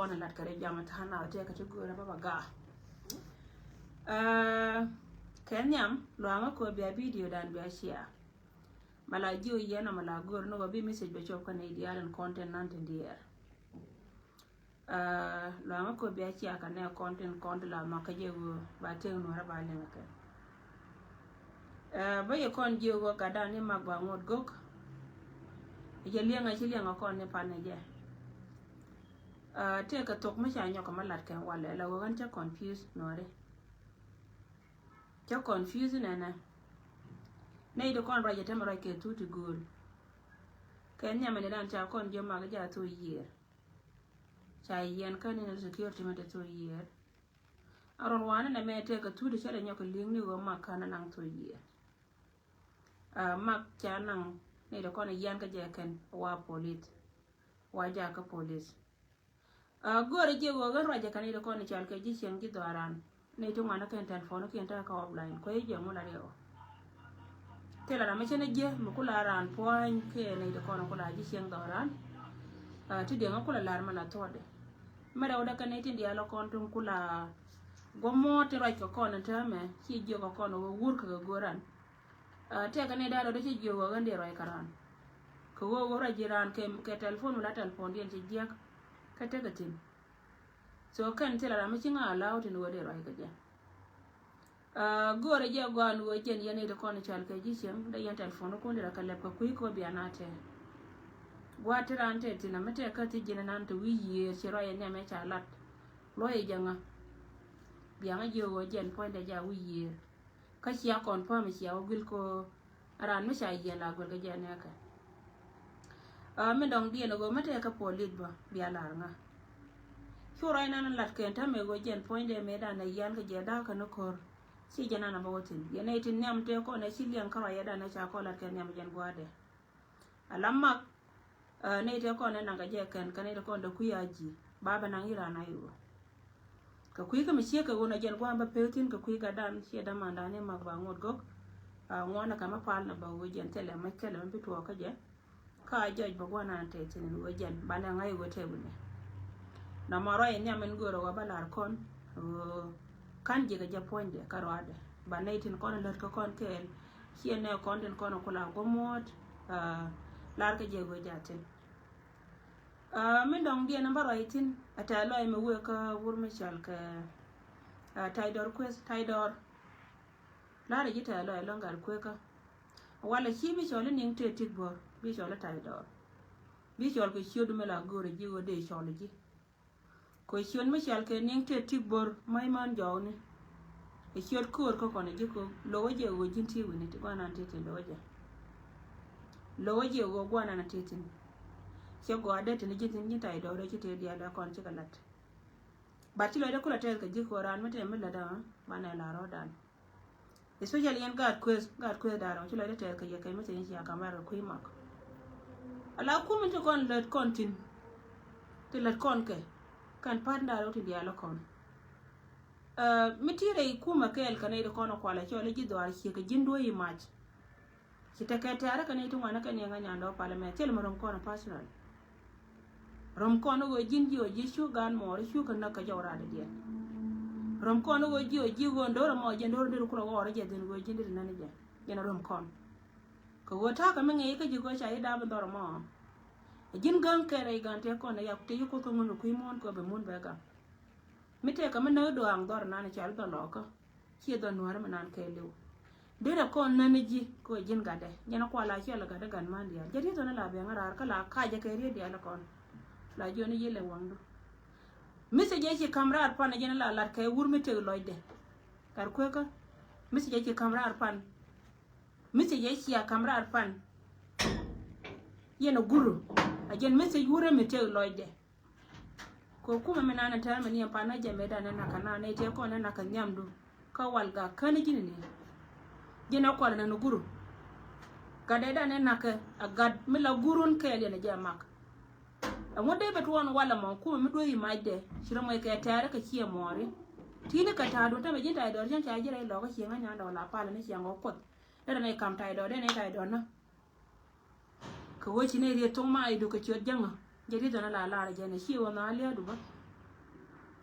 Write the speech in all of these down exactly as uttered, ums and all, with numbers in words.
Kɔn lat kɛ rɛ jam ta̱a̱ na tɛk kɛ ti go̱o̱rä bä ba ga̱a̱. Ɛ, kɛ nhiam luaŋä kɔ bia video dan bia share. Ma la ji̱ wi̱i̱ yɛn ama la go̱o̱r ni wä bi message bɛ cop kä nɛy diaal in content nan tin diɛɛr. Ɛ, luaŋä kɔ bia share kä nɛ content kɔn ti la nhɔk kä jɛ wä ba tëk nuɔrä ba liŋ kɛ. Ɛ, bä yɛ kɔn jiök ɣöö gatdan ni mak ba ŋot gök. Jɛ liɛŋ a ci liɛŋ a kɔn ni pan ni jɛ. Ɛ, tëëkɛ thok mi ca nyɔk kɛ ma lat kɛn walɛ la ɣöö ɣän cä confuse nuɔri. Cä confuse nɛnɛ. Nɛy ti kɔn ruac ɛ tämɛ ruac kɛ thuk ti gööl. Kɛ nhiamɛ ni dan ca kɔn jiök mak jɛ a thok yiëër. Ca yiɛn kä ni ni security mi te thok yiëër. A run wanɛ nɛ mɛ tɛk kɛ thuk ti cä lɛ nyɔk kɛ li̱ŋ ni ɣöö mak kä nɛ naŋ thok yiëër. Ɛ, mak ca naŋ nɛy ti kɔn yian kä jɛ kɛn wa police. Wa jakä police. Ɛ, go̱o̱rä jiɛ ɣöö ɣän ruacɛ kɛ nɛy ti kɔn i̱ cal kɛ ji̱ cieŋ ji̱ dhɔaaran. Nɛy ti ŋuanä kɛn telephone kiɛn te kä offline. Kuɛ ji̱ jiɛ ŋu la riɛw. Thilɛ ram mi cä ni jiɛ mi ku la raan puɔ̱ny kiɛ nɛy ti kɔn ku la ji̱ cieŋ dhɔaaran. Ɛ, ti diɛŋä ku la la̱r mi la thuɔ̱ɔ̱dɛ. Mi rɛwdɛ kɛ nɛy tin diaal kɔn tin ku la guɔ muɔ̱ɔ̱t tin ruac kɛ kɔn in täämɛ ci jiök kɛ kɔn ɣöö wur kɛ kɛ go̱o̱ran. Ɛ, tɛkɛ ni da̱a̱ rɔ dee ci jiök ɣöö ɣän dee ruac kɛ raan. Kɛ ɣöö ɣöö ruac ji̱ raan kɛ, kɛ telephone wala telephone diɛn ci jiäk. Kä tekɛ thi̱n. So kɛn thilɛ ram mi ci ŋa allow tin ɣöö dee ruac kɛ jɛ. Ɛ, go̱o̱rɛ jɛ gɔaa ni ɣöö jɛn yɛn nɛy ti kɔn i̱ cal kɛ ji̱ cieŋ dee yɛn telephone kun dee rɔ kɛ lɛp kɛ kui̱ kɛ ɣöö bia na tɛɛ. Gua̱a̱th ti raan tɛɛ thi̱n a mi tɛɛ kä thi̱n ji̱n inan ti wi̱i̱ yiëër ci ruac in nhiam ɛ ca lat. Luɔc i̱ jɛ ŋa. Bia ŋa jiök ɣöö jɛn puɔ̱nydɛ jɛ a wi̱i̱ yiëër. Kä cia confirm cia wä guil ko raan mi ca yiɛn la guil kɛ jɛ nɛɛkɛ. Ɛ, mi dɔ̱ŋ diɛn ɛ ɣöö mi tɛɛ kä police bä bia lar ŋa. Cu ruac nan lat kɛn täämɛ ɣöö jɛn puɔ̱nydɛ mëë dan ɛ yian kɛ jɛ da̱a̱ kɛ ni ko̱r. Ci jɛ nan ɛ bä wä thi̱n yɛn nɛy tin nhiam tëë kɔn ɛ ci liɛŋ kä ruac ɛ dan ɛ ca kɔn lat kɛn nhiam jɛn gua̱a̱dɛ. Ala mak, ɛ, nɛy tëë kɔn ɛ naŋ kɛ jɛ kɛn kɛ nɛy tëë kɔn dee kui̱ a ji̱ ba bɛ naŋ i̱ raan a i̱ ɣöö. Kɛ kui̱ kä mi ciek kɛ ɣöö na jɛn gua̱a̱m bä pek thi̱n kɛ kui̱ gatdan ciɛ dämandan ni mak ba ŋot gök. Ɛ, ŋuɔ̱nɛ kɛ mi pal na bä ɣöö jɛn thilɛ mec kɛlɛ mi bi tuɔɔk kä jɛ. Kä a jɔc bä gua̱a̱m nan tëë thi̱n ɣöö jɛn banɛ ŋa̱c ɣöö tëë wi̱nɛ. Na ma ruac in nhiam in göörä ɣöö bä lar kɔn ɣöö ka̱n ji̱ kɛ jɛ puɔ̱nydɛ kä ruaadɛ ba nɛy tin kɔn in lät kä kɔn kɛɛl. Ciɛ nɛ kɔn tin kɔn in ku la guɔ muɔ̱ɔ̱t. Ɛ, lar kɛ jɛ ɣöö jɛ a thi̱n. Ɛ, mi dɔ̱ŋ diɛn in bä ruac thi̱n a tɛ̈th lɔc mi wëë kä wur mi cɔal kɛ, ɛ, Taydɔr Kueth, Taydɔr. La̱rä ji̱ tɛ̈th lɔc ɛlɔ̱ŋ gat kuekä. Walɛ ci bi cɔl i̱ niŋ tëë tik bɔr bi cɔl i̱ Taydɔr. Bi cɔl kɛ ciöt mi la go̱o̱rä ji̱ ɣöö dee cɔl ji̱. Kɛ ciöt mi cɔl kɛ niŋ tëë tik bɔr mac män jɔwni. Ɛ ciöt köör kä kɔn ji̱ kɔ lo̱wä jɛ ɣöö ji̱n ti wi̱ni ti guanan ti ti lo̱wä jɛ. Lo̱wä jɛ ɣöö guanan ti tin. Cɛ gɔaa dee tin ji̱n tin ji̱n Taydɔr dee ci tëë diaal dee kɔn cikɛ lat. Bat ci lɔcdä kulɛ tɛth kɛ ji̱ kɔ raan mi tɛm mi lätdä banɛ la rɔ̱dan. Especially yɛn gaat kueth, gaat kueth da̱a̱r ɔ ci lɔcdä tɛth kɛ yɛ kɛ mi tɛm ci a kam rar kɛ kui̱ mak. Ala kum in ti kɔn lät kɔn tin ti lät kɔn kɛ kɛn pa̱t da̱a̱r ɔ ti diaal kɔn. Ɛ, mi ti rɛy kumɛ kɛɛl kɛ nɛy ti kɔn ɔ kualɛ cɔl i̱ ji̱ dhɔaar ciek kɛ ji̱n duɔ̱ɔ̱c i̱ mac. Ci tekɛ tɛ̈rä kɛ nɛy ti ŋuanä kɛ niɛŋä nyandɛ wä palä mɛ thil mi röm kɔn personal. Röm kɔn i̱ ɣöö ji̱n ji̱ ɣöö ji̱ cu gaat mɔɔr i̱ cu kɛ näk kɛ jɔw raadädiɛn. Röm kɔn i̱ ɣöö ji̱ ɣöö ji̱ ɣöö do̱r ɛmɔ jɛn do̱r deri kulɛ ɣɔɔr i̱ jɛ dhin ɣöö ji̱n deri nän i̱ jɛ. Jɛn röm kɔn kɛ ɣöö ta̱a̱ kɛ mi ŋi̱i̱c kä ji̱ ɣöö ca ji̱ daap in dhɔr ɛmɔ. Ji̱n gäŋ kɛɛl rɛy gan tëë kɔn ɛ yak tëë ji̱ kuoth kä ŋun kɛ kui̱ muɔ̱ɔ̱n kɛ ɣöö bɛ mun bɛ gam. Mi tëëkɛ mi näk i̱ dɔaaŋ dhɔr inan i̱ cal dhɔr lɔɔkä. Ciɛ dhɔr nuäärä mi nan kɛɛliw. Derɛ kɔn nän i̱ ji̱ kɛ ɣöö ji̱n gatdɛ. Jɛn ɛ kual a ciɛl ɛ gatdɛ gat man diaal. Jɛ riet ɣän la biɛŋ raar kä la kacɛ kɛ riet diaal ɛ kɔn. La jiɔn i̱ yiël ɛ waŋdu. Message ɛ ci ka̱m raar pan ɛ jɛn ɛ la lat kɛ wur mi tëk lɔcdɛ. Gat kuekä. Message ɛ ci ka̱m raar pan. Message ɛ ci a ka̱m raar pan. Yɛn ɛ guru. A jɛn message wurɛ mi tëk lɔcdɛ. Kɛ kumɛ mi nanɛ tɛmɛ ni ɛn panɛ jɛ mɛ danɛ nakɛ nanɛ tɛ kɔn nɛ nakɛ nhiamdu. Kä wal gak känɛ ji̱n ni. Ji̱n ɛ kual nɛ ni guru. Gatdɛ danɛ nakɛ a gat mi la gurun kɛɛl yɛn ɛ jɛ mak. Ɛŋu dee bɛ tuɔɔn walɛ mɔ kumɛ mi duee i̱ macdɛ ci rɔ mɔc kɛ tɛɛrɛ kɛ ciɛ mɔɔri. Ti̱i̱ni kɛ ta̱a̱dun tämɛ ji̱n ta̱a̱ dɔɔr cäŋ ca ji̱ rɛy lɔkä ciɛ ŋä nyandɛ wala palɛ ni ciɛ ŋɔ kuoth. Dee rɔ nɛ kam ta̱a̱ dɔɔr dee nɛ ta̱a̱ dɔɔr nä. Kɛ ɣöö ci nɛy riet thoŋ ma i̱ duk kɛ ciöt jäŋä. Jɛ riet ɣän a la lar jɛn ɛ ci ɣän a lia̱a̱du bä.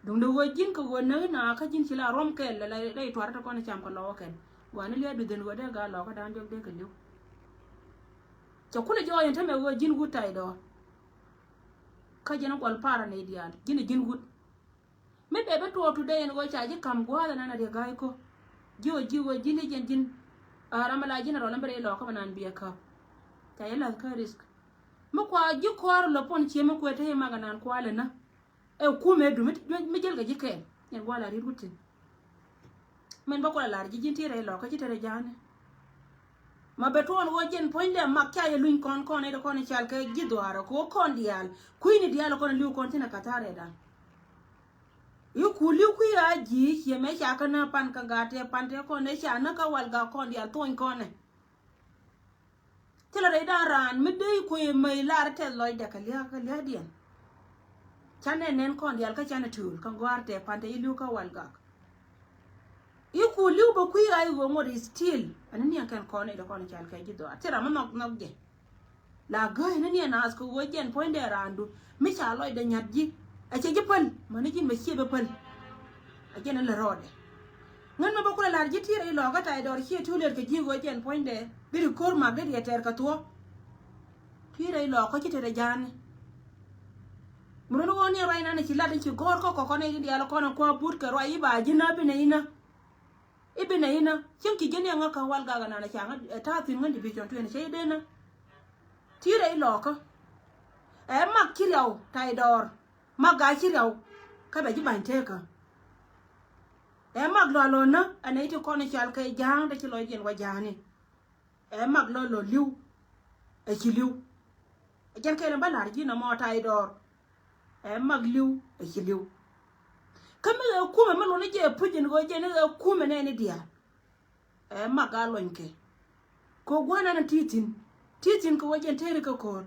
Duŋdɛ ɣöö ji̱n kɛ ɣöö näk na kä ji̱n ci la ruɔ̱m kɛl la la tuarä ti kɔn cam kɛ lɔkä kɛn. Gua̱a̱ni lia̱a̱ du dhen ɣöö dee gaa lɔkä da̱a̱n diɔk dee kɛ li̱w. Cɛ kulɛ jɔɔc in tämɛ ɣöö ji̱n wut tay dɔɔr. Kä ji̱n guɔl parä nɛy diaal ji̱n ji̱n wut. Mi bɛ bi tuɔɔk today in ɣöö ca ji̱ ka̱m gua̱a̱th ɛn an a riɛ ga̱a̱c ko̱. Ji̱ ɣöö ji̱ ɣöö ji̱n ni ji̱n ji̱n. A ram mi la ji̱n a rɔl in bi rɛy lɔkä mi naan biɛ käp. Ca ji̱ la̱th kä risk. Mi kua ji̱ kɔaar lɔ puɔn cie mi kuɛ te i̱ mak anan kualɛ nä. Ɛ kumɛ du mi, mi, mi jel kɛ ji̱ kɛɛl. Yɛn gua̱a̱l a ri̱t wut thi̱n. Min bä kulɛ lar ji̱ ji̱n ti rɛy lɔkä ci te rɛy ja̱a̱ni. Ma bɛ tuɔɔn ɣöö jɛn puɔ̱nydɛ mak ca yɛ luny kɔn kɔn i̱ dee kɔn i̱ cal kɛ ji̱ dhuaarä kɛ ɣöö kɔn diaal. Kui̱ni diaal kɔn i̱ li̱w kɔn thi̱n ɛ ka̱tha̱a̱r rɛy da̱a̱n. I̱ ku li̱w kui̱ a ji̱ ciɛ mɛ ca kä nä pan kä gaat tɛ pan tɛ kɔn ɛ ca nä kä wal gak kɔn diaal thuɔ̱ny kɔn ɛ. Thilɛ rɛy da̱a̱n raan mi dee kuëë mäc lar tɛth lɔcdɛ kɛ lia̱a̱ kɛ lia̱a̱diɛn. Canɛ nɛn kɔn diaal kä canɛ tööl kä gɔ̱a̱r tɛ pan tɛ i̱ li̱w kä wal gak. I̱ ku li̱w bä kui̱ ɣa̱c ɣöö ŋot i̱ still. Ani niɛn kɛn kɔn i̱ dee kɔn i̱ cal kɛ ji̱ dhɔaar thil ram mi nhɔk nhɔk jɛ. La gääy ni niɛn naath kɛ ɣöö jɛn puɔ̱nydɛ raandu mi ca lɔcdɛ nya̱t ji̱. Ɛ cɛ ji̱ päl mäni ji̱n bɛ ciɛ bɛ päl. Ɛ jɛn in lɛ rɔɔdɛ. Ŋän mɛ bä kulɛ la̱r ji̱ ti̱i̱rɛ ilɔɔkä tay dɔɔr ciɛ tuliɛt kɛ ji̱ ɣöö jɛn puɔ̱nydɛ bi ri ko̱r mak dee riɛ tɛɛr kɛ thuɔ̱k. Ti̱i̱rɛ ilɔɔkä ci tetɛ ja̱a̱ni. Mi run ɣöö ni ruac nan ci lat in ci gɔ̱r kä kɔkɔn in diaal kɔn in kua̱ but kɛ ruac i̱ ba ji̱ na bi nɛ inä. I̱ bi nɛ inä cieŋ ci ji̱ ni ɛŋä kä wal gak anan ca ŋä ta̱a̱ thi̱n ŋä division twenty cɛ i̱ dee nä. Ti̱i̱rɛ ilɔɔkä. Ɛ mak ci riaw tay dɔɔr. Mak gaa ci riaw kä bɛ ji̱ ba̱ny tekä. Ɛ mak lualɔ nä ɛ nɛy ti kɔn i̱ cal kɛ ja̱a̱ŋ te ci lɔcdiɛn wä ja̱a̱ŋni. Ɛ mak lualɔ li̱w. Ɛ ci li̱w. Ɛ jɛn kɛl in bä la̱r ji̱n ɛmɔ tay dɔɔr. Ɛ mak li̱w ɛ ci li̱w. Kä mi ɣɛ kumɛ mi luɔ̱n i̱ jɛ puc in ɣöö jɛn i̱ ɣɛ kumɛ nɛɛni diaal. Ɛ mak a luɔ̱nykɛ. Kɛ gua̱n an a ti̱i̱ thi̱n ti̱i̱ thi̱n kɛ wä jɛn tëëri kä ko̱r.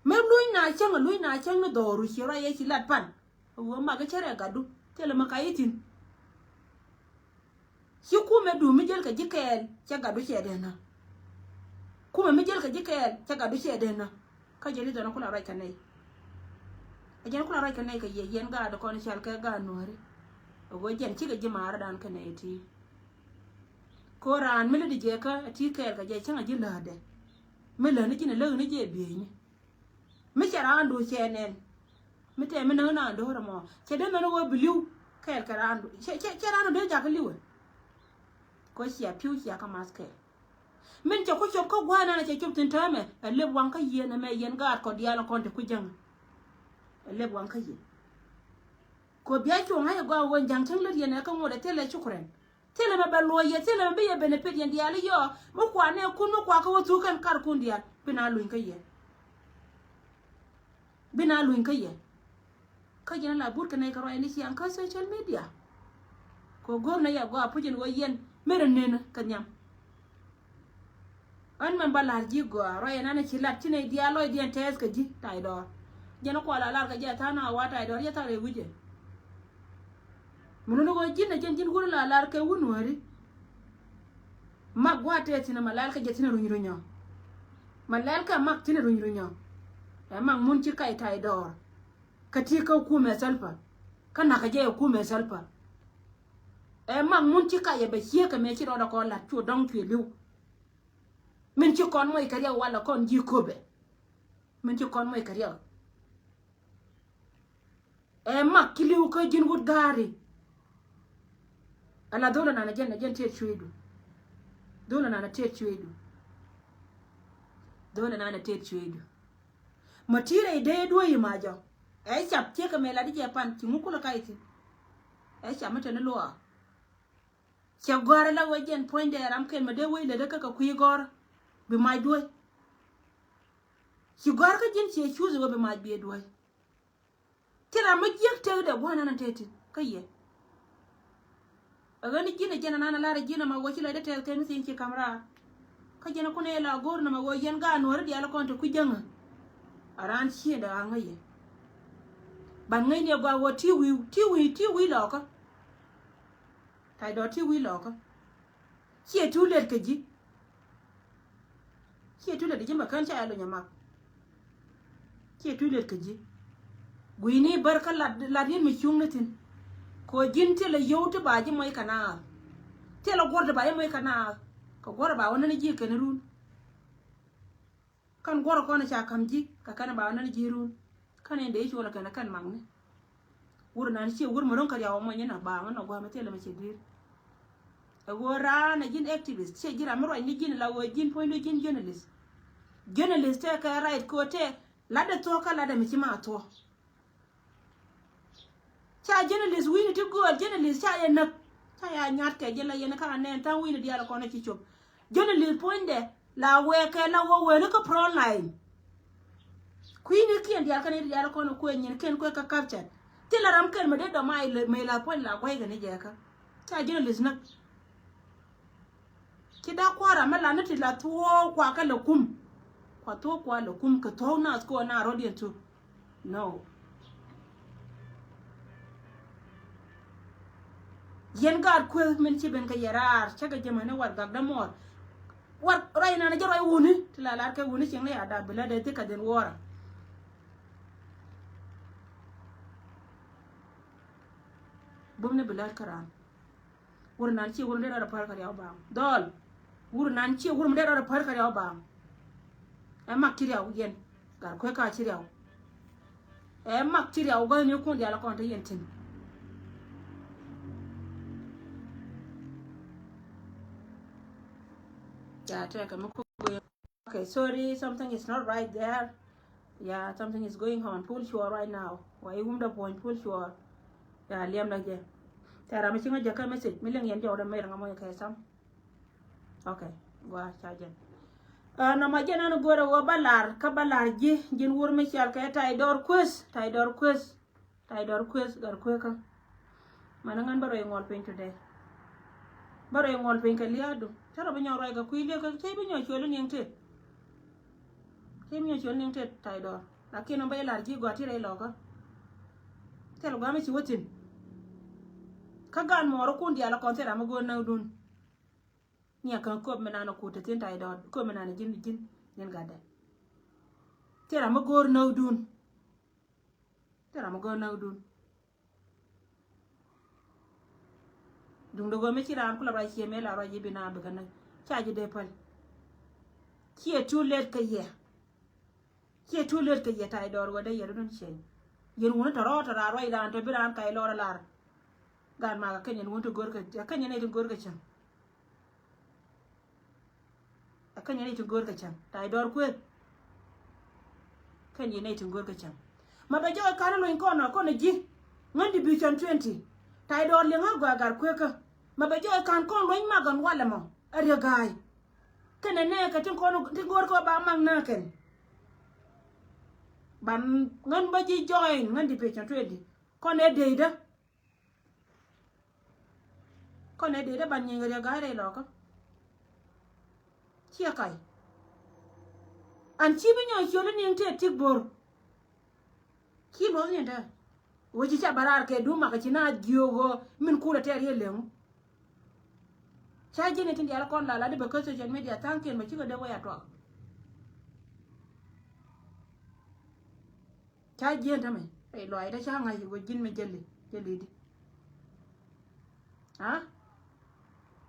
Mi luny na cäŋ a luny na cäŋ ni dhɔru ci ruac yɛ ci lat pan. Ɣöö mak i̱ cärɛ gatdu thilɛ mi ka i̱ thi̱n. Ci kumɛ du mi jel kɛ ji̱ kɛɛl cɛ gatdu cɛ dee nä. Kumɛ mi jel kɛ ji̱ kɛɛl cɛ gatdu cɛ dee nä. Kä jɛ li dhɔn kula ruac kɛ nɛy. Ɛ jɛn kula ruac kɛ nɛy kɛ yɛ yɛn gaat kɔn cal kɛ gaat nuääri. Ɛ ɣöö jɛn cikɛ ji̱ maarä dan kɛ nɛy ti. Ko raan mi lät i̱ jɛ kä ɛ ti kɛɛl kɛ jɛ cäŋ a ji̱ läätdɛ. Mi lät ni ji̱n ɛ lät ni jɛ bieyni. Mi cɛ raandu cɛ nɛn. Mi tɛm mi näk naan do̱r ɛmɔ cɛ dee mɛn ɣöö bi li̱w kɛɛl kɛ raandu cɛ cɛ cɛ raandu dee jakä li̱wɛ. Kɔ cia pi̱w cia kä math kɛɛl. Min cɛ ku cop kä gua̱a̱r nan cɛ cop thi̱n täämɛ ɛ lep waŋ kä yieen ɛmɛ yɛn gaat kɔ diaal kɔn te ku jäŋ. Ɛ lep waŋ kä yieen. Kɔ bia cuɔ̱ŋ ɣa̱c ɛ gɔaa ɣöö ja̱ŋ cäŋ lät yɛn ɛ kä ŋot ɛ thilɛ cukran. Thilɛ mɛ bɛ luɔ̱c yɛ thilɛ mɛ bi yɛ benefit yɛn diaal i̱ yɔɔ mi kuanɛ kun mi kuakä wä thuk kɛn kar kun diaal bi na luny kä yɛ. Bi na luny kä yɛ. Kä jɛn la but kɛ nɛy kɛ ruac ni ciaŋ kä social media. Kɛ go̱r na yɛ gɔaa puc in wä yɛn mi rɛ nen kɛ nhiam. Ɣän mɛn ba la̱r ji̱ gɔaa ruac ɛn an ci lat ci nɛy diaal lɔcdiɛn tɛɛth kɛ ji̱ tay dɔɔr. Jɛn kuɔ la lar kɛ jɛ tha̱a̱ŋ na wa tay dɔɔr jɛ thar ɛ wi̱cɛ. Mun ni ɣöö ji̱n ɛ jɛn ji̱n wun la lar kɛ wun wäri. Mak gua̱a̱th tɛɛth thi̱n ɛ ma lɛl kɛ jɛ thi̱n ɛ runy runyɔ. Ma lɛl kɛ mak thi̱n ɛ runy runyɔ. Ɛ mak mun ci kay tay dɔɔr. Kä ti kä kumɛ Salva. Kä nakä jɛ ɛ kumɛ Salva. Ɛ mak mun ci kay ɛ bɛ ciek kɛ mɛ ci rɔɔdɛ kɔn la̱t cu dɔ̱ŋ cuɛ li̱w. Min ci kɔn moc kɛ riɛk walɛ kɔn ji̱ köpɛ. Min ci kɔn moc kɛ riɛk. Ɛ mak ci li̱w kä ji̱n wut ga̱a̱ri. Ala dho̱l ɛnan ɛ jɛn ɛ jɛn tëët cuëëcdu. Dho̱l ɛnan ɛ tëët cuëëcdu. Dho̱l ɛnan ɛ tëët cuëëcdu. Ma ti̱i̱ rɛy dee duee i̱ ma jɔ. Ɛ cap ciek kɛ mɛ lat i̱ jɛ pan ci ŋuk kulɛ kac thi̱n. Ɛ cap mi te ni luaak. Cɛ gɔ̱a̱r ila wee jɛn puɔ̱nydɛ ram kɛl mɛ dee wee lät kä kɛ kui̱ gɔ̱r bi mac duɔ̱c. Ci gɔ̱a̱r kä ji̱n ciɛ cuuth wee bi mac biɛ duɔ̱c. Thil ram mi jiäk tëkdɛ gua̱n nan tëë tin kä yɛ. Ɛ ɣän ji̱n ɛ jɛn anan ɛ lar ɛ ji̱n ɛmɛ wee ci lɔcdä tɛth kɛ mi thi̱n ci ka̱m raar. Kä jɛn ɛ kun ɛ la go̱o̱r nɔmɔ wee yɛn gaat nuɔ̱ɔ̱ri diaal kɔn te kui̱ jäŋä. A raan ciëndɛ ɣa̱ŋä yɛ. Ban ŋäcni ɛ gɔaa wee ti wi̱i̱ ti wi̱i̱ ti wi̱i̱ lɔɔkä. Tay dɔɔr ti wi̱i̱ lɔɔkä. Ciɛ too late kɛ ji̱. Ciɛ too late ji̱ mɛ kän ca ɛ luny ɛ mak. Ciɛ too late kɛ ji̱. Guiyni bär kä lat, lat yɛn mi cuŋni thi̱n. Kɛ ɣöö ji̱n thilɛ yio̱w ti ba ji̱ moc kɛ naath. Thilɛ guɔ̱r ti ba ji̱ moc kɛ naath. Kɛ guɔ̱r ba wä nän ji̱ kɛn run. Kɛn guɔ̱r kɔn ca ka̱m ji̱ kɛ kɛn ba wä nän ji̱ run. Kɛn in dee cuɔl kɛn kɛn makni. Wur nan ciɛ wur mi ro̱ŋ kɛ riaw mɔ nyina ba mɔ nɔ gua̱a̱m thilɛ mi ci dui̱r. Ɛ ɣöö raan ɛ ji̱n activist ciɛ ji̱n ram mi ruac ni ji̱n la ɣöö ji̱n puɔ̱nydu ji̱n journalist. Journalist tɛkɛ right kɛ ɣöö tɛ latdɛ thuɔ̱k kä latdɛ mi ci ma thuɔ̱k. Ca journalist wi̱ni ti gööl journalist ca yɛ näk. Ca ya nyuat kɛ ji̱ la yɛn kä anɛn tha̱a̱ŋ wi̱ni diaal kɔn ci cop. Journalist puɔ̱nydɛ la wɛɛkɛ la wä wee ni kä front line. Kui̱ni kiɛn diaal kä ni diaal kɔn kuɛ nyin kiɛn kuɛ kä capture. Thilɛ ram kɛn mi dee dɔ̱ ma ilɛ mɛ la puɔ̱ny la gua̱c kɛ ni jɛ kä. Ca journalist näk. Ci dak kua̱r amɛ la ni ti la thuɔɔk kua kä lɛ kum. Kua thuɔɔk kua lɛ kum kɛ thuɔɔk naath kɛ ɣöö naath rɔ̱diɛn thuk. No. Yɛn gaat kueth min ci ben kɛ yɛ raar cä kɛ jɛ mäni war gak dämuɔɔr. War ruac nan jɛ ruac wuni ti la lar kɛ wuni cieŋ ni ya da bi lät dee thik kɛ dhin wuɔɔrä. Bum ni bi lät kä raan. Wur nan ciɛ wur mi dee rɔɔdɛ pär kɛ riaw baaŋ. Dhɔl. Wur nan ciɛ wur mi dee rɔɔdɛ pär kɛ riaw baaŋ. Ɛ mak ci riaw yɛn. Gat kuɛ ka ci riaw. Ɛ mak ci riaw gɔ̱ny ni kun dial kɔn te yɛn tin. Ya tɛkɛ mi kuɛ. Okay, sorry, something is not right there. Yeah, something is going on. Pull sure right now. Wa iwum da puɔny pull sure. Ya liam da jɛ. Tɛ ram mi ci ŋa jɛ kä message mi liŋ yɛn jɔw da mer ŋa mɔny kɛ sam. Okay, gua ca jɛn. Nɔmɔ jɛn an go̱rɛ wä ba lar kä ba lar ji̱ ji̱n wur mi cial kɛ tay dɔr kueth tay dɔr kueth. Tay dɔr kueth gat kuekä. Mani ŋän bä rɔy ŋuɔl piny today. Bä rɔy ŋuɔl piny kɛ lia̱a̱du. Cä rɔ bi nyɔk ruac kɛ kui̱ liek kɛ cä bi nyɔk cuɔl in yiŋ tet. Cä bi nyɔk cuɔl in yiŋ tet tay dɔr. Lakin ɔn bä jɛ lar ji̱ gɔaa ti rɛy lɔkä. Thil gua̱a̱m i̱ ci wä thi̱n. Kä gan muɔɔr kun diaal kɔn thil ram mi go̱o̱r näkdun. Niɛ kä köp mi nan ɔ kut te thi̱n tay dɔr köp mi nan ji̱n ji̱n ji̱n gatdɛ. Thil ram mi go̱o̱r näkdun. Thil ram mi go̱o̱r näkdun. Duŋdɛ ɣöö mi ci raan kulɛ ruac ciëë mëë la ruac i̱ bi na bikɛ näk ca ji̱ dee päl. Ciɛ too late kä yɛ. Ciɛ too late kä yɛ tay dɔɔr wä dee yɛ run cieŋ. Yɛn wuni tɔ̱ rɔɔd tɔ̱ raan ruac raan tɔ̱ bi raan kac lɔr lar. Gaat mak a keny yɛn wuni ti go̱o̱r kɛ a keny yɛn nɛy ti go̱o̱r kɛ cäŋ. A keny yɛn nɛy ti go̱o̱r kɛ cäŋ tay dɔɔr kueth. Keny yɛn nɛy ti go̱o̱r kɛ cäŋ. Ma bɛ jɔɔk i̱ ka̱n luny kɔn a kɔn a ji̱ ŋän division twenty. Tay dɔɔr liŋ a gɔaa gat kuekä. Ma bɛ jɔɔk i̱ ka̱n kɔn luny mak gɔn walɛ mɔ a riek ga̱a̱y. Kɛnɛ nɛɛkɛ tin kɔn ti go̱o̱r kɛ ba mak nääkɛn. Ban ŋän bä ji̱ join ŋän division twenty. Kɔn ɛ deydä. Kɔn ɛ deydä ban nyieny kɛ riek ga̱a̱y rɛy lɔkä. Ciɛ kac. An ci bi nyɔk ciöl in niŋ tëë tik bo̱r. Ci luɔth nyin te. Wec ci ca bä raar kɛ dum makɛ ci na jiök ɣöö min kulɛ tɛɛr yɛ leŋ. Ca ji̱n itin diaal kɔn la la di bä kä social media tha̱a̱ŋkiɛn bä cikɛ dee wec a tuak. Ca jiɛn tämɛ rɛy luaac dee ca ŋa̱c wec ji̱n mi jäli jäli di. A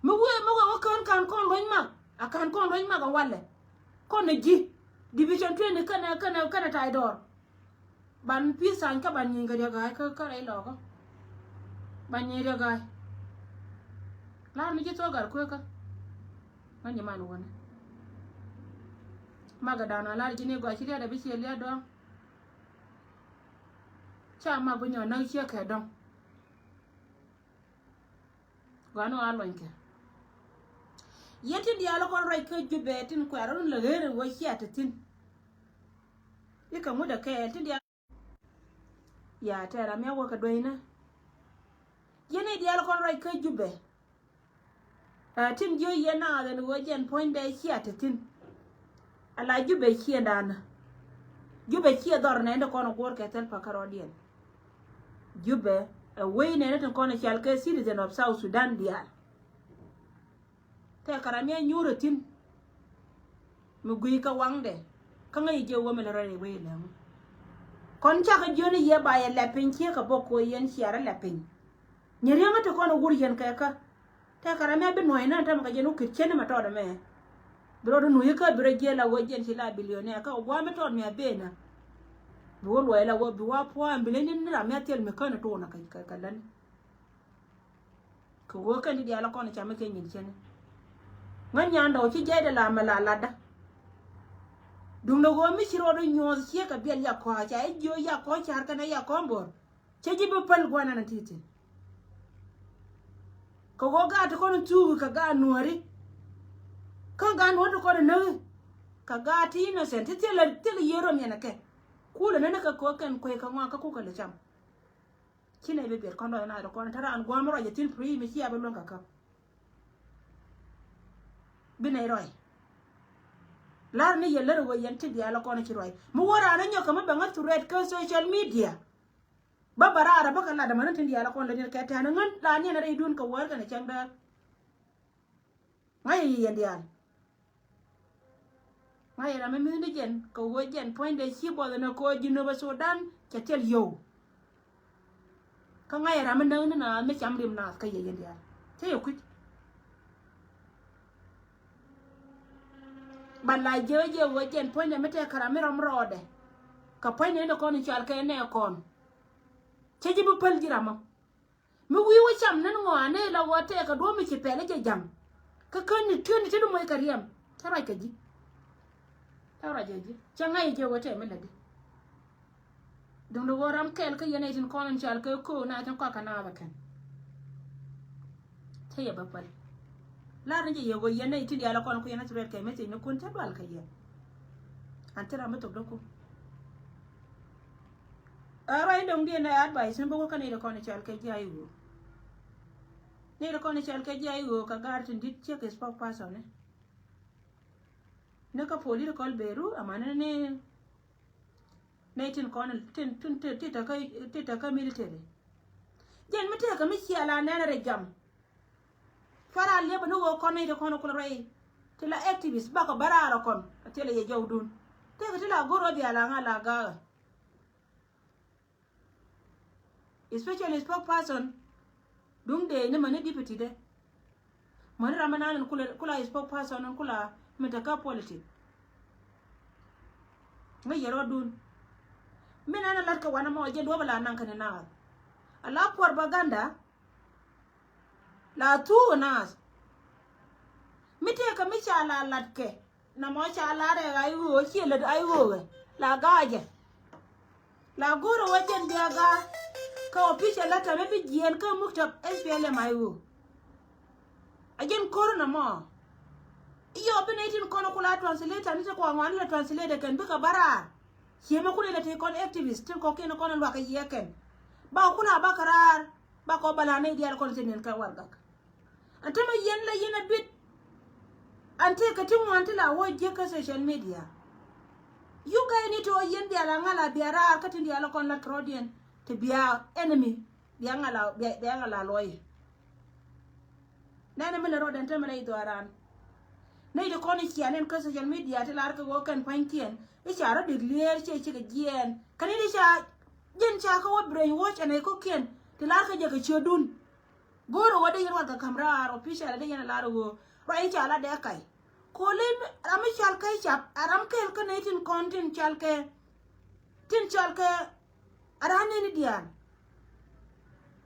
mi wee mi wee wä kään ka̱n kɔn luɔ̱ny mak a ka̱n kɔn luɔ̱ny mak a walɛ. Kɔn a ji̱ division twenty kɛnɛ kɛnɛ kɛnɛ tay dɔɔr. Ban pi̱i̱ thany kä ban nyieny kɛ riɛk ga̱a̱c kä kä rɛy lɔkä. Ban nyieny riɛk ga̱a̱c. La̱r mi ji̱ thuɔ̱k gat kueekä. Ŋäc nyi man wänä. Mak ɛ da̱a̱n a la̱r ji̱ ni gɔaa ci riɛt ɛ bi ciɛ liɛt dɔ̱a̱ŋ. Ca mak bi nyɔk näk ciek kɛ dɔ̱ŋ. Gɔaa ni ɣɔaa luɔ̱nykɛ. Yɛn tin diaal kɔn ruac kä Jubɛ tin kuɛɛr run lɛ ɣer in wä cia te thi̱n. I̱ kɛ ŋut ɛ kɛɛl tin diaal. Ya tɛɛr amiak wä kɛ dueynä. Yɛn i̱ diaal kɔn ruac kä Jubɛ. Ɛ tin jiö yɛn naath ɛn ɣöö jɛn puɔ̱nydɛ cia te thi̱n. Ala Jubɛ ciëŋdan. Jubɛ ciɛ dhɔr nɛn ti kɔn guɔ̱r kɛ thil pa̱kä rɔɔdiɛn. Jubɛ ɛ wec nɛn tin kɔn cal kɛ citizen of South Sudan diaal. Tɛ kɛ ram yɛ nyuur ɛ thi̱n. Mi guiy kä waŋdɛ kä ŋäc jiɛ wä mi lɛ rɔ rɛy wec lɛŋu. Kɔn cakɛ jiön i̱ yɛ ba yɛ lɛp piny, ciek kɛ bok koc yɛn ciarɛ lɛp piny. Nyɛ riäŋä ti kɔn i̱ wur yɛn kɛ kä. Tɛkɛ ram mɛ bi nuɔ̱ɔ̱c nän tämɛ kɛ jɛn wä kit cien ni mɛ tɔɔdɛ mɛ. Bi rɔ di nuɔ̱ɔ̱c kä bi rɔ jiɛl a wä jɛn ci la bilionɛa kä wä gua̱a̱m mi tɔɔd mi a ben a. Bi wä luɔc la wä bi wä pua̱a̱m bi leny ni ram mɛ thil mi kän i̱ tuunä kɛ, kɛ, kɛ läni. Kɛ ɣöö kɛn ti diaal kɔn camɛ kɛ nyin cäni. Ŋäc nyandɛ ɣöö ci jiɛcdɛ la mɛ la latdä. Duundɛ ɣöö mi ci rɔɔdɛ nyuɔ̱th ciek kɛ biɛl yakɔ̱a̱ ca i̱ jiö yakɔ̱a̱ ca̱r kɛnɛ yakɔ̱a̱ bo̱r. Cä ji̱ bi päl gua̱n ɛn a ti̱ti̱. Kɛ ɣöö gaat ti kɔn thuuki kɛ gaat nuääri. Kä gaat nuääri ti kɔn näk. Kɛ gaat ti innocent ti thilɛ, thilɛ yiëë rɔm yɛn ɛ kɛ. Kulɛ nɛn kɛ kɛ ɣöö kɛn kuec kɛ ŋɔak kä kukɛ lɛ cam. Ci nɛy bi biɛt kɔn dɔɔny naath dee kɔn te raan gua̱a̱m ruac a thi̱n prim mi cia bi luäŋ kɛ käp. Bi nɛy ruac. La̱r ni yɛ lär ɣöö yɛn tin diaal kɔn ci ruac. Mi wä raan a nyɔk kɛ mi bɛ ŋa̱th threat kä social media. Bä bä raar a bä kɛ lat amäni tin diaal kɔn lät ni kɛ tɛ̈n ŋän la niɛn a rɛydun kɛ wäär kɛnɛ cäŋ däär. Ŋa̱c yɛ yɛn diaal. Ŋa̱c yɛ ram mi mi̱thni jɛn kɛ ɣöö jɛn puɔ̱nydɛ ci buɔth ɛn ɛ ko̱o̱c Jinubä Sudan cɛ thil yio̱w. Kä ŋa̱c yɛ ram mi näk ni naath mi cam rim naath kä yɛ yɛn diaal. Cä yɛ kui̱c. Ba la jiɛ wä jiɛ ɣöö jɛn puɔ̱nydɛ mi tɛk kɛ ram mi rɔm rɔɔdɛ. Kɛ puɔ̱nydɛ ni kɔn in cal kɛ nɛ kɔn. Cä ji̱ bi päl ji̱ ram mɔ. Mi wi̱i̱ wä cam nän ŋɔaani la ɣöö tɛɛk kɛ duɔ̱ɔ̱p mi ci pɛl i̱ jɛ jam. Kä käni tiöni ti di moc kɛ riɛm. Cä ruac kɛ ji̱. Cä ruac kɛ ji̱. Cä ŋa̱c ji̱ ɣöö tɛɛk mi lätdi. Duundɛ ɣöö ram kɛl kä yɛn nɛy tin kɔn in cal kɛ köök na tin kɔakɛ naath ɛ kɛn. Cä yɛ bä päl. Lar ni jɛ yɛ ɣöö yɛn nɛy tin diaal ɛ kɔn ku yɛn a threat kɛ message ni kun cä dual kɛ yɛ. An ti ram mi thok dä kum. Ɛ ruac in dɔ̱ŋ diɛn ɛ advice ni bä wä kä nɛy ti kɔn i̱ cal kɛ ji̱ a i̱ ɣöö. Nɛy ti kɔn i̱ cal kɛ ji̱ a i̱ ɣöö kɛ gaar tin di̱t ciek spokesperson ni. Ni kä political beru amäni ni nɛy tin kɔn tin, tin, tin, ti te kä, ti te kä military. Jɛn mi tëëkä mi ciɛ la nɛn rɛ jam. Cuarɛ a liɛpɛ ni ɣöö kɔn nɛy ti kɔn kulɛ ruac. Ti la activist bakɔ bä raar ɔ kɔn a thilɛ yɛ jɔwdun. Tëëkä ti la go̱r ɣä bia la ŋa̱ la ga̱a̱. Especially spokesperson. Duŋ dee ni mäni deputy dee. Mäni ram mi naan in kula, kula spokesperson in kula mi te kä politic. Ŋäc yɛ rɔɔdun. Mi naan in lat kɛ wanɛ mɔ jɛ duɔ̱p ala naŋ kɛn in naath. Ala propaganda. La thuu naath. Mi tëëkä mi ca la latkɛ. Nɔmɔ ca la rɛk a i̱ ɣöö ciɛ lät a i̱ ɣöö la ga̱a̱cɛ. La go̱o̱rä wä jɛn bia ga̱a̱. Kä official letter mi bi jiɛɛn kä muktab S P L M a i̱ ɣöö. A jɛn ko̱r nɔmɔ. I̱ yɔ bi nɛy tin kɔn kula translator ni ti kɔn ŋuan la translator kɛn bikɛ bä raar. Ciɛ mi kun ilɛ ti kɔn activist tin kɔkiɛn kɔn luakä yiɛ kɛn. Bakɔ kula bakɛ raar. Bakɔ bä la nɛy diaal kɔn ti nin kɛ wargak. Ɛn tämɛ yɛn la yɛn a bit. Ɛn tëëkä ti ŋuan ti la wä jiäk kä social media. You guys need to ɣöö yɛn bia la ŋa̱ la bia raar kä tin diaal kɔn la kɛ rɔ̱diɛn ti bia enemy bia ŋa̱ la, bia, bia ŋa̱ la luɔ̱c. Nɛnɛ mi lɛ rɔ̱diɛn tämɛ la i̱ dhuaaran. Nɛy ti kɔn i̱ cianɛn kä social media ti lar kɛ ɣöö kɛn pua̱nykiɛn i̱ ca rɔ̱ declare ciɛ cikɛ jiɛɛn. Kɛn i̱ ti ca jiɛn ca kä wä brainwash ɛn ɛ ko̱kiɛn ti lar kɛ jɛ kɛ ciötdun. Go̱o̱rä ɣöö dee yɛn ruath kɛ ka̱m raar official dee yɛn a lar ɣöö ruac in ca la dee kac. Koli ram mi cal kɛ cap a ram kɛl kä nɛy tin kɔn tin cal kɛ tin cal kɛ a ran nɛni diaal.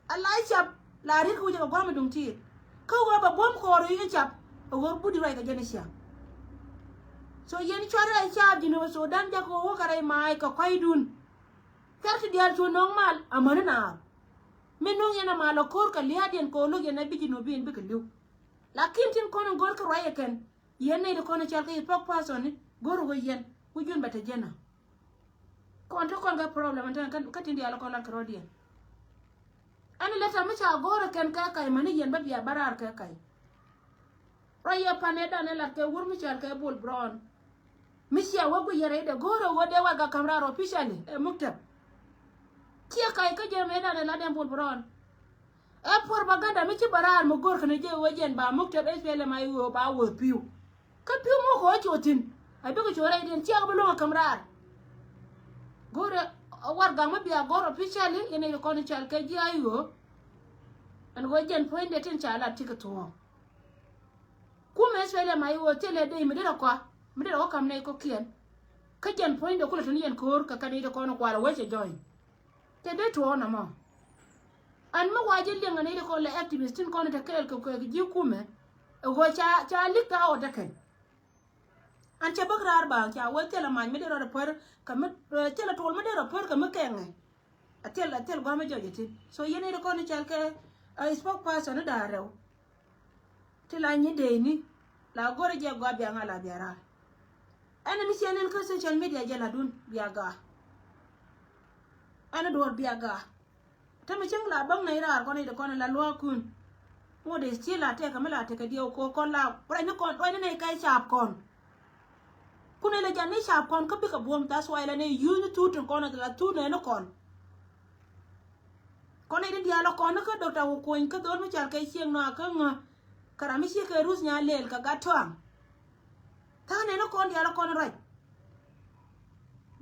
A la cap la riet kɛ wecɛ kɛ gua̱a̱m a duŋ tiit kä ɣöö bɛ buɔ̱m kɔɔr in cap a ɣöö budi ruac kɛ jɛn i̱ ciaŋ. So yɛn cuarɛ a cap Jinub Sudan jakɛ ɣöö wä kɛ rɛy ma̱a̱c kɛ kua̱cdun. Cuar ti diaal cu nɔŋ mal amäni naath. Mi no̱ŋ yɛn a mal a ko̱r kɛ lia̱a̱diɛn kɛ ɣöö lo̱k yɛn a bi Jinubin bikɛ li̱w. Lakin tin kɔn in go̱r kɛ ruac ɛ kɛn yɛn nɛy ti kɔn in cal kɛ i̱ spokesperson ni go̱r ɣöö yɛn wi̱c jun bɛ te jɛn a. Kɔn te kɔn kɛ problem ɛn tɛn kä tin diaal kɔn lat kɛ rɔ̱diɛn. Ɛn letter mi ca go̱r ɛ kɛn kɛ kac mäni yɛn bä bia bä raar kɛ kac. Ruac yɛ pan ɛ dan ɛ lat kɛ wur mi cal kɛ Bol Brown. Mi cia wä guic yɛ rɛydɛ go̱o̱rɛ wä dee warɛgak ka̱m raar officially ɛ muktab. Ciɛ kac kä jɛ mëë dan ɛ lat ɛn Bol Brown. Ɛ propaganda mi ci bä raar mi go̱o̱r kɛn jɛ wä jɛn ba muktab S P L M I O ba wä pi̱w. Kä pi̱w muk kɛ wä cuɔ thi̱n a bikɛ cuɔ rɛydiɛn ciɛ kɛ bi luäŋ ɛ ka̱m raar. Go̱o̱rɛ A warɛgak mi bia gɔ̱r officially, yɛn nɛy ti kɔn i̱ cal kɛ ji̱ a i̱ ɣöö ɛn ɣöö jɛn puɔ̱nydɛ tin ca lat ti kɛ thuɔ̱ɔ̱ŋ. Kumɛ Australia ma i̱ ɣöö thilɛ dee mi derɛ kɔa, mi derɛ wä ka̱m nɛy kɔ̱kiɛn. Kä jɛn puɔ̱nydɛ kulɛ te ni yɛn ko̱o̱r kɛ kɛn i̱ ti kɔn i̱ kualɛ wecɛ join. Te dee tuɔɔk nɔmɔ. Ɛn mi wa ji̱ liɛŋ ɛ nɛy ti kɔn lɛ activist tin kɔn i̱ te kɛɛl kɛ kuɛ kɛ ji̱ kumɛ. Ɛ ɣöö ca, ca lik kä ɣɔt däkɛn. An cɛ bäk raar ba ca wee thilɛ mac mi dee rɔ pär kɛ mi, thilɛ tuɔl mi dee rɔ pär kɛ mi kɛŋɛ. A thil, a thil gua̱a̱m mi jɔc a thin. So yɛn i̱ ti kɔn i̱ cɛl kɛ a spokesperson i̱ da̱a̱ rɛw. Ti la nyi dee ni la go̱rɛ jɛ gɔaa bia ŋa la bia raar. Ɛn ni ciɛ nɛn kä social media jɛ la dun bia gaa. Ɛn duɔ̱ɔ̱r bia gaa. Te mi cäŋ la bäŋ nɛy raar kɔn i̱ ti kɔn la luaakun. Ŋot i̱ ci la tɛk mi la tɛk kɛ diɛw ko̱ kɔn la ruacni kɔn ruacni nɛy kɛ caap kɔn. Kun ilɛ jan ni caap kɔn kä bikɛ buɔ̱m, that's why ilɛ nɛy yuuth ni thuut tin kɔn la thuut nɛy ni kɔn. Kɔn nɛy ti diaal kɔn ni kä Doctor Okuny kä dho̱l mi cal kɛ cieŋ nɔa kä ŋä. Kɛ ram mi ci kɛ Ruth Nyalel kɛ gat tɔaŋ. Tha̱a̱ŋ nɛy ni kɔn diaal kɔn ruac.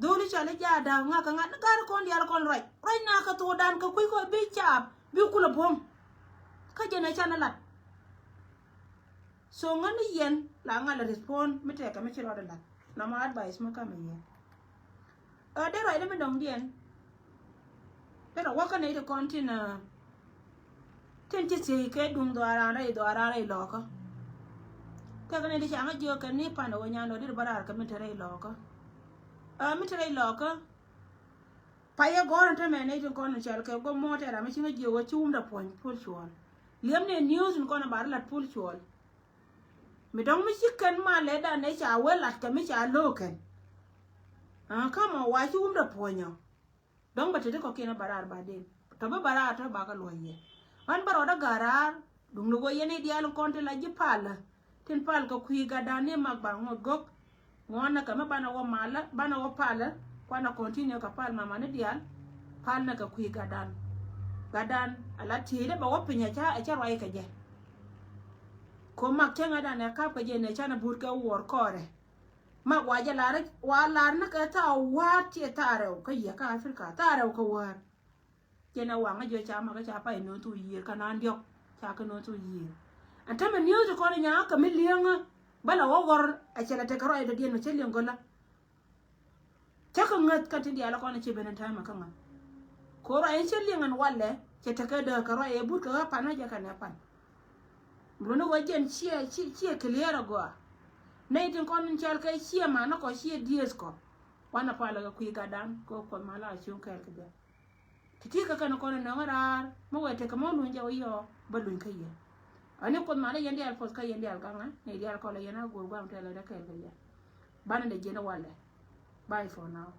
Dho̱li cɔal i̱ jaada ŋa̱kä ŋa̱ ni ga̱ri kɔn diaal kɔn ruac. Ruac na kɛ thokdan kɛ kui̱ kɔ bi caap bi kulɛ buɔ̱m. Kä jɛn ɛ canɛ lat. So ŋäni yɛn la ŋa̱l respond mi tɛkɛ mi ci rɔɔdɛ lat. Nɔmɔ advice mi kamɛ yɛn. Ɛ dee ruacdä mi dɔ̱ŋdiɛn. Derɛ wäkä nɛy ti kɔn tin, tin ci thiec kɛ duŋ dhɔaaran rɛy dhɔaaran rɛy lɔɔkä. Kɛ kɛ nɛy ti ca ŋä jiök kɛ ni pan ɛ wä nyan dɔ̱ derɛ bä raar kɛ mi te rɛy lɔɔkä. Ɛ mi te rɛy lɔɔkä. Payɛ gɔ̱rä tämɛ nɛy tin kɔn cɔal kɛ guɔ mɔɔt ɛ ram mi ci ŋä jiök wä ci wumdɛ puɔ̱ny puɔl cuɔl. Liɛm ni news in kɔn ɛ bar lat puɔl cuɔl. Mi dɔ̱ŋ mi ci kɛn malɛ dan ɛ ca wee lat kɛ mi ca lo̱o̱ kɛn. Aa, kamɔ wa ci wumdɛ puɔ̱nyɔ. Dɔ̱ŋ bɛ te ti kɔ̱kiɛn a bä raar ba den tɔ bi bä raar tɔ ba kɛ luɔ̱c yɛ. Ɣän bä rɔɔdä ga̱r raar duŋni wä yɛn i̱ diaal kɔn ti la ji̱ palä. Tin pal kɛ kui̱ gatdan ni mak ba ŋuɔ̱t gök. Ŋuɔ̱t nɛ kɛ mi banɛ wä malä banɛ wä palä. Kuanɛ continue kɛ pal mamani diaal. Pal nɛ kɛ kui̱ gatdan. Gatdan a la tiecdä bɛ wä piny ɛ ca ɛ ca ruac kɛ jɛ. Ko mak cäŋɛ dan ɛ kap kɛ jɛ nɛ canɛ but kɛ wuɔr kɔɔrɛ. Mak wa jɛ lar wa lar ni kɛ thaw wa̱a̱t ciɛ thaw rɛw kä yiɛ kä Africa thaw rɛw kä wäär. Jɛn ɛ waŋä jiɔ ca mak kä ca pay no̱o̱ŋ thuk yiër kä naan diɔk ca kä no̱o̱ŋ thuk yiër. Ɛn tämɛ news ti kɔn inya kä mi li̱eŋä bä la wä ɣɔr ɛ cɛ lɛ tekɛ ruac dɔ̱diɛn mɛ cä li̱eŋ gölä. Cä kä ŋäth kä ti diaal kɔn ici ben in ta̱a̱mɛ kä ŋa̱. Ko ruac in cä li̱eŋ ɛn walɛ cɛ tekɛ dääk kɛ ruac ɛ but kɛ ɣä panä jɛ kɛ nɛ pan. Bulu ni wä jɛn ciɛ ciɛ clear agɔa. Nɛy tin kɔn in cɔal kɛ ciɛ manä kɔ ciɛ dieth kɔ. Wanɛ palä kɛ kui̱ gatdan kɛ Kuoth malä a cuŋ kɛɛl kɛ jɛ. Ti̱ti̱ kä kɛn kɔn in nɔŋ raar mi wɛ tekɛ mɔ luny jɛ wä yɔ bä luny kä yɛ. Ani Kuoth malä yɛn diaal puɔth kä yɛn diaal gaŋä nɛy diaal kɔlɛ yɛn a go̱o̱r gua̱a̱m tɛlɛ dɛ kɛɛl kɛ jɛ. Banɛ dɛ jiɛn walɛ. Bye for now.